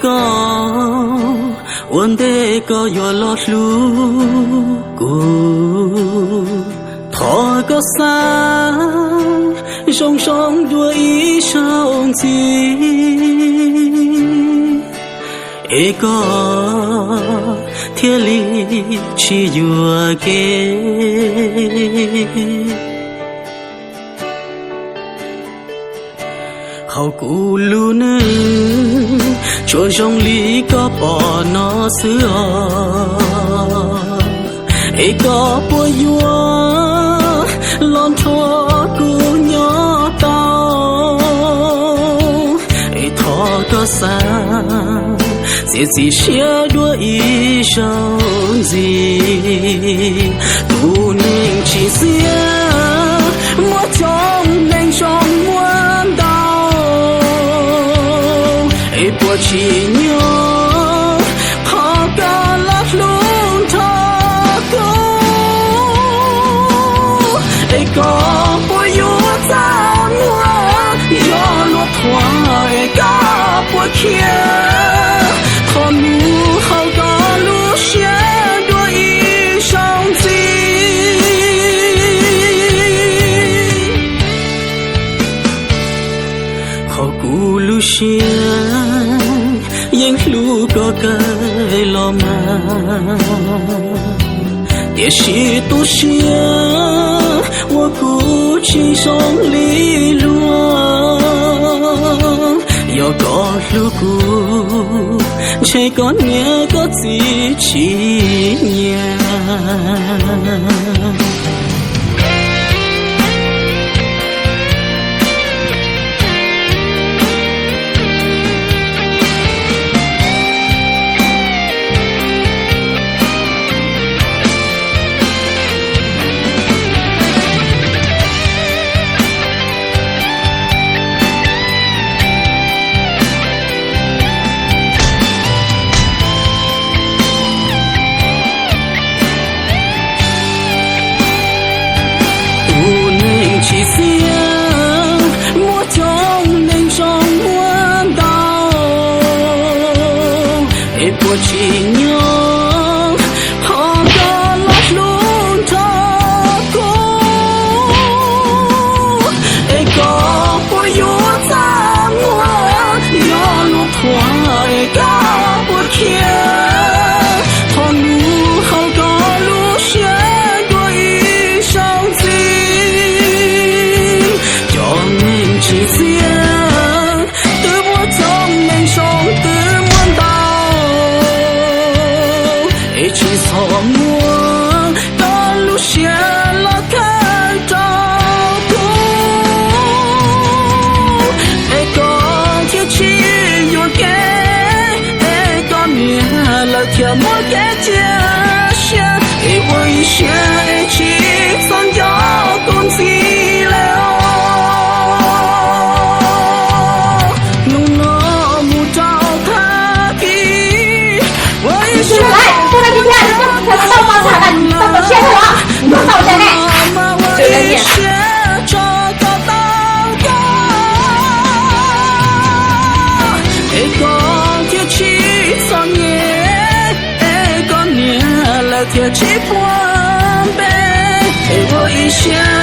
Koj ua ntej koj yuav los hlub kuv, thov koj xav zoo zoo dua ib zaug ntxiv, es koj thiaj li tsis yuam kev. Hauv kuv lub neej tsuas zoo li koj pom no xwb os, es koj puas yuav los nrog kuv nyob tau, es thov koj xav txiav txim siab dua ib zaug ntxiv. Tus neeg tsis txiaj muaj coob, neeg zoo muaj ntau, es puas tsim nyog qhov koj los hlub nrog kuv, es koj puas yuav txaj muag, yog luag thuam es koj puas khiav, thov mus haum koj lub siab dua ib zaug ntxiv. Qhov kuv lub siab yeej hlub koj kawg los mas, tiam sis tu siab uas kuv tsis zoo li luag. Yog koj hlub kuv, ntshe koj niam koj txiv tsis nyiam. Tus neeg tsis txiaj muaj coob, neeg zoo muaj ntau, es puas tsim nyog qhov koj los hlub nrog kuv, es koj puas yuav txaj muag, yog luag thuam es koj puas khiav, thov mus haum koj lub siab dua ib zaug ntxiv. Cov neeg tsis txiaj twb muaj coob, neeg zoo twb muaj ntau, es tsis txhob muab koj lub siab los khaws rau kuv, es koj thiaj tsis yuam kev, es koj niam lawv thiaj muaj kev cia siab, es ua ib siab es tsis txhob nco kuv ntxiv lawm os. Hnub no mus rau thaj kis, ua ib siab, hnub no mas ua ib siab tso koj tau koj, es koj thiaj tsis txom nyem, es koj niam lawv thiaj tsis puag npe, es ua ib siab